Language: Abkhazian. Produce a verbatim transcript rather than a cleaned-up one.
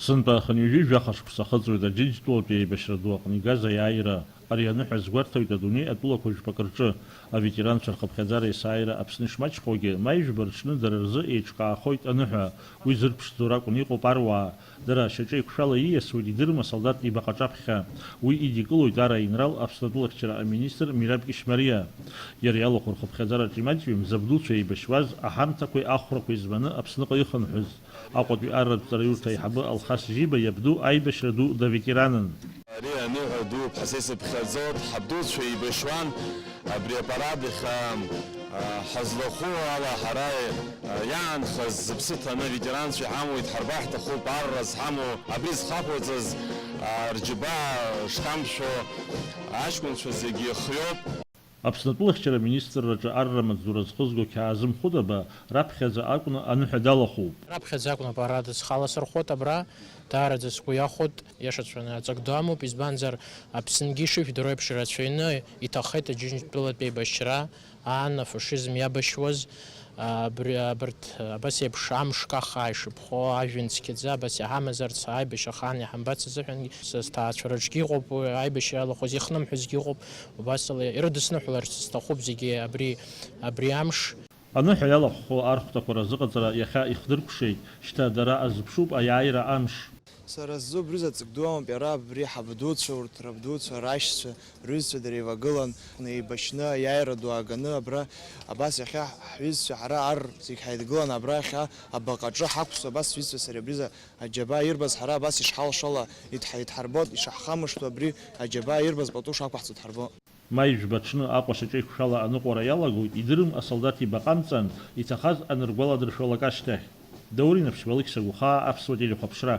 Сынтәа хынҩажәи жәаха шықәса ахыҵуеит Аџьынџьтәылатәи аибашьра ду аҟны игаз аиааира. Ари аныҳәа азгәарҭоит адунеи атәылақәа жәпакы рҿы аветеранцәа рхыԥхьаӡара есааира Аԥсны ишмаҷхогьы, маи жәба рҽны дара рзы еиҿкаахоит аныҳәа. Уи зырԥшӡо ракәны иҟоуп аруаа. Дара шьаҿеиқәшәала ииасуеит, идырма солдаҭ ибаҟаҿаԥхьа. Уи идикылоит ар аинрал Аԥсны атәылахьчара аминистр Мираб Кьышьмариа. Иара иалахәу рхыԥхьаӡараҿы имаҷҩым забдуцәа еибашьуаз аҳамҭақәеи ахәрақәеи зманы Аԥсныҟа ихынҳәыз. Аҟәатәи арратә ҵараиурҭа аиҳабы Алхас Жьиба иабду аибашьра ду даветеранын. Ари аныҳәа дуп ҳәа са исыԥхьаӡоит, ҳабдуцәа еибашьуан, абри апарад иахьа, а, ҳазлахәу ала ҳара, а, иаанхаз зыԥсы ҭаны аветеранцәа иҳамоу идҳарбар ҳҭахуп, арра зҳамоу, абри зхақәырҵаз, а, рџьабаа шҭамшәо аҷкәынцәа зегьы ихиоуп. Аԥсны атәылахьчара аминистрраҿы арра амаҵзура зхызго Қьаазым Хәытаба раԥхьаӡа акәны аныҳәа далахәуп. Раԥхьаӡа акәны апарад схаласырхәуеит абра, даараӡа сгәы иахәоит, иашаҵәҟьаны аҵак ду амоуп, избанзар, Аԥсынгьы ишыжәдыруа еиԥш ирацәаҩны иҭахеит Аџьынџьтәылатәи еибашьра, аан афашизм иабашьуаз, абри, абарҭ, абас еиԥш амш каххаа ишыԥхо, ажәҩан цқьаӡа абас иҳамазарц, аибашьра ахаан иҳамбац азыҳәангьы, са сҭаацәа рыҿгьы иҟоуп уи аибашьра иалахәыз, ихнымҳәызгьы ыҟоуп, убасала ирыдысныҳәаларц сҭахуп зегьы абри, абри амш. Аныҳәа иалахәхо архәҭақәа разыҟаҵара иахьа ихдыркәшеит, шьҭа дара азыԥшуп аиааира амш. Сара сзы убри заҵәык ду амоуп, иара абри ҳабдуцәа, урҭ рабдуцәа, рашьцәа, рҩызцәа дара еивагылан, еибашьны, аиааира ду ааганы, абра, абас иахьа ҳҩызцәа ҳара ар зегь ҳаидгылан, абра иахьа абаҟаҿы ҳақәсу, абас сҩызцәа сареи абри за аџьабаа ирбаз ҳара абас ишҳалшо ала идҳа-, идҳарбот, ишаҳхамышҭуа абри аџьабаа ирбаз пату шақәаҳҵо дҳарбо. Маи жәба аҽны Аҟәа шьаҿеиқәшәала аныҟәара иалагоит, идырым асолдаҭ ибаҟа амҵан, иҭахаз аныргәаладыршәалак ашьҭахь. Даур Инаԥшьба, Алықьса Гәхаа, Аԥсуа телехәаԥшра.